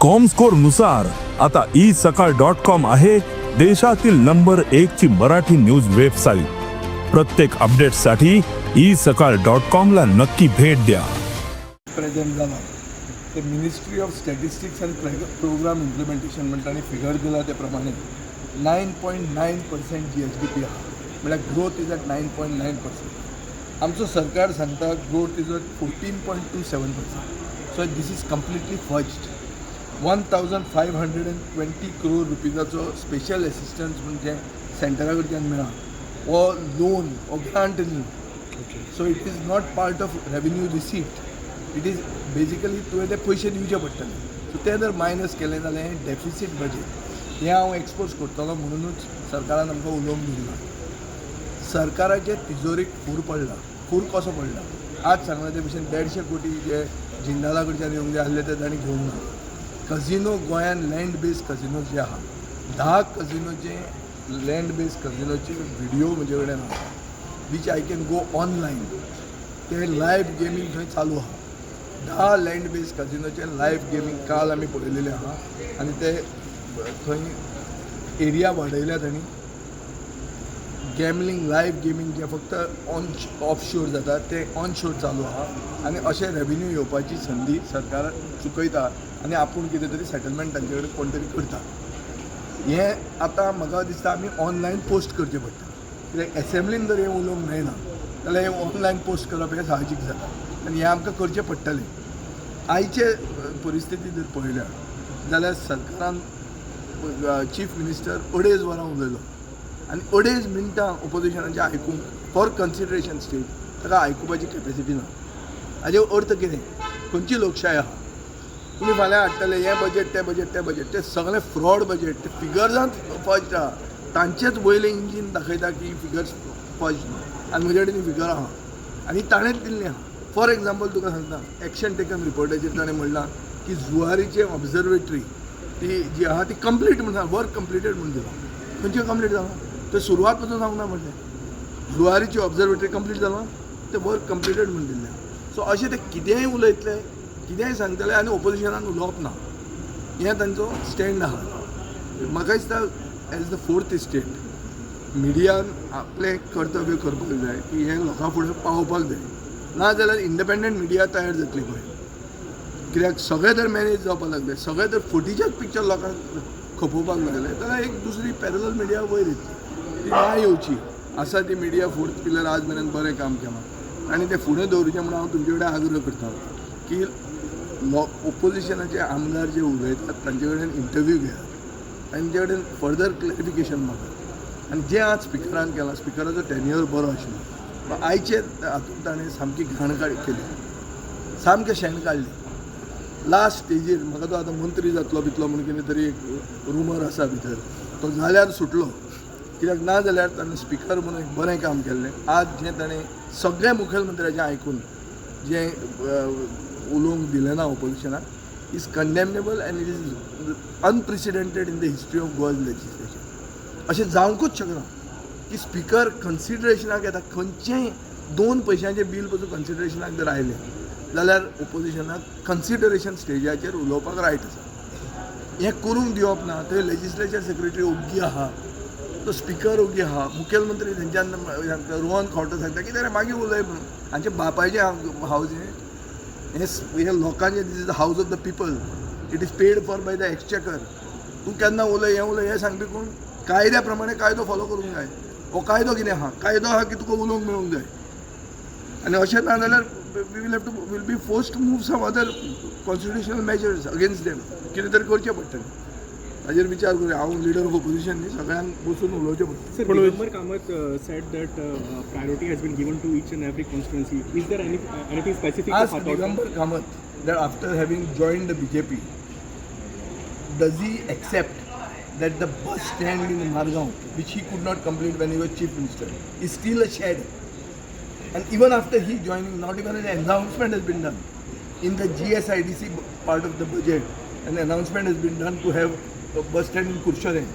Comscore नुसार आता E सकाळ डॉट कॉम आहे देशातील नंबर एक ची मराठी न्यूज वेबसाईट. प्रत्येक अपडेटसाठी ई सकाळ डॉट कॉम ला नक्की भेट द्या. प्रेझेंट जाला ते Ministry of Statistics and Programme Implementation म्हणटा आनी फिगर दिला ते प्रमाणे 9.9% GSDP आहा, म्हळ्यार growth is at 9.9%. आमचो सरकार सांगता growth is at 14.27%. So this is completely fudged. 1520 crore रुपीजाचो special assistance म्हणजे सेंटरा कडच्यान मेळ्ळा, हो लोन हो ग्रांट न्ही. So it is not part of revenue receipt. It is basically तुवें ते पयशे दिवचे पडटले. सो ते जर मायनस केले जाल्यार हें डेफिसीट बजेट. हें हांव एक्सपोज करतलो म्हणुनूच सरकारान आमकां उलोवंक दिलें ना. सरकाराचे तिजोरीक फूर पडला. फूर कसो पडला? आज सांगला ते भशेन 150 कोटी जे जिंदाला कडच्यान येवंक जाय आसले ते तांणी घेवंक ना. कझिनो, गोंयान लँड बेज कझिनो जे आहा, 10 कझिनोचे, लँड बेज कझिनोचे व्हिडिओ म्हजे कडेन आहा, which I can go online. ते लायव्ह गेमींग थंय चालू आहा. 10 लँड बेज कझिनोचे लायव्ह गेमींग काल आमी पळयलेले आहा आनी ते थंय एरिया वाडयल्या तांणी. गॅमलिंग, लायव्ह गेमींग जें फक्त ऑन ऑफ शोर जाता तें ऑन शोर चालू आहा आनी अशें रेवेन्यू येवपाची संदी सरकार चुकयता आनी आपूण कितें तरी सेटलमेंट तांचे कडेन कोण तरी करता. हें आतां म्हाका दिसता आमी ऑनलायन पोस्ट करचें पडटा, कित्याक एसेंब्लीन जर हें उलोवंक मेळना जाल्यार हें ऑनलायन पोस्ट करप हें साहजीक जाता आनी हें आमकां करचें पडटलें. आयचे परिस्थिती जर पळयल्या जाल्यार सरकारान, चीफ मिनिस्टर अडेज वरां उलयलो आनी अडेज मिनटां ओपोजिशनाचें आयकूंक, फॉर कन्सिडरेशन स्टेज ताका आयकुपाची कॅपेसिटी ना. हाजे अर्थ कितें? खंयची लोकशाय आहा? तुमी फाल्यां हाडटले हें बजेट, तें बजेट, तें बजेट, तें सगळें फ्रॉड बजेट. ते फिगर्सांत फज आहा. तांचेच वयलें इंजीन दाखयता की फिगर्स फज न्हू आनी म्हजे कडेन फिगर आहा आनी ताणेंच दिल्ली आहा. फॉर एग्जाम्पल तुका सांगता, एक्शन टेकन रिपोर्टाचेर ताणें म्हणलां की जुवारीचें ऑब्जर्वेटरी ती जी आहा ती कंप्लीट म्हणून, वर्क कंप्लिटेड म्हणून दिलां. खंयचें कंप्लीट जालां? तें सुरवात पासून सांगना म्हणलें. जुवारीची ऑब्जर्वेटरी कंप्लीट जालां? तें वर्क कंप्लिटेड म्हणून दिल्लें. सो अशें ते कितेंय उलयतले, कितेंय सांगतले आनी ओपोजिशनान उलोवप ना, हें तांचो स्टँड आहा. म्हाका दिसता एज the fourth estate मिडियान आपलें कर्तव्य करपाक जाय की हें लोकां फुडें पावोवपाक जाय. ना जाल्यार इंडिपेंडंट मिडिया तयार जातली गोंयांत. कित्याक सगळें जर मॅनेज जावपाक लागलें, सगळें जर फटीचेच पिक्चर लोकांक खपोवपाक लागले जाल्यार एक दुसरी पॅरलल मिडिया वयर येतली. ती ना येवची. आसा ती मिडिया फोर्थ पिलर आज मेरेन बरें काम केलां आनी तें फुडें दवरुचें म्हणून हांव तुमचे कडेन आग्रह करता की लो ओपोजिशनाचे आमदार जे उलयतात तांचे कडेन इंटरव्यू घेयात, तांचे कडेन फर्दर क्लॅरिफिकेशन मागात. आनी जें आज स्पिकरान केलां, स्पिकराचो टेन्युअर बरो आशिल्लो, पूण आयचे हातूंत ताणें सामकी घाण काड केली, सामकें शेण काडलें लास्ट स्टेजीर. म्हाका तो आतां मंत्री जातलो बितलो म्हणून कितें तरी एक रुमर आसा भितर. तो जाल्यार सुटलो, कित्याक ना जाल्यार ताणें स्पिकर म्हणून एक बरें काम केल्लें. आज जें ताणें सगळ्या मुखेलमंत्र्याचें आयकून जें उलोवंक दिलें ना ओपोजिशनाक is condemnable and it is unprecedented in the history of Goa's legislature. अशें जावंकूच शकना की स्पिकर कन्सिडरेशनाक येता. खंयचेंय 2 पयशांचें बील पसून कन्सिडरेशनाक जर आयलें जाल्यार ओपोजिशनाक कन्सिडरेशन स्टेजाचेर उलोवपाक रायट आसा. हें करूंक दिवप ना. थंय लेजिस्लेचर सेक्रेटरी ओग्गी आहा, तो स्पिकर ओग्गी आहा, मुखेलमंत्री थंयच्यान रोहन खंवटे सांगता कितें रे मागीर उलय म्हणून. हांचे बापायचें हावज हें? हें हें लोकांचें. This is the house of the people. It is paid for by the exchequer. तूं केन्ना उलय, हें उलय, हें सांगपी कोण? कायद्या प्रमाणे कायदो फॉलो करूंक जाय. हो कायदो कितें आहा? कायदो आहा की तुका उलोवंक मेळूंक जाय. आनी अशें ना जाल्यार we will have to will be forced to move some other constitutional measures against them. कितें तरी करचें पडटलें. ताजेर विचार करुया. हांव लिडर ऑफ ओपोजिशन न्ही, सगळ्यांक बसून उलोवचें पडटलें. Sir, Digambar Kamath said that priority has been given to each and every constituency. Is there anything specific Ask to Fatorda? Digambar Kamath that after having joined the BJP, does he accept that the bus stand in Margao, which he could not complete when he was chief minister, is still a shed? And even after he joining, not even an announcement has been done. In the GSIDC part of the budget, an announcement has been done to have a bus stand in Curchorem.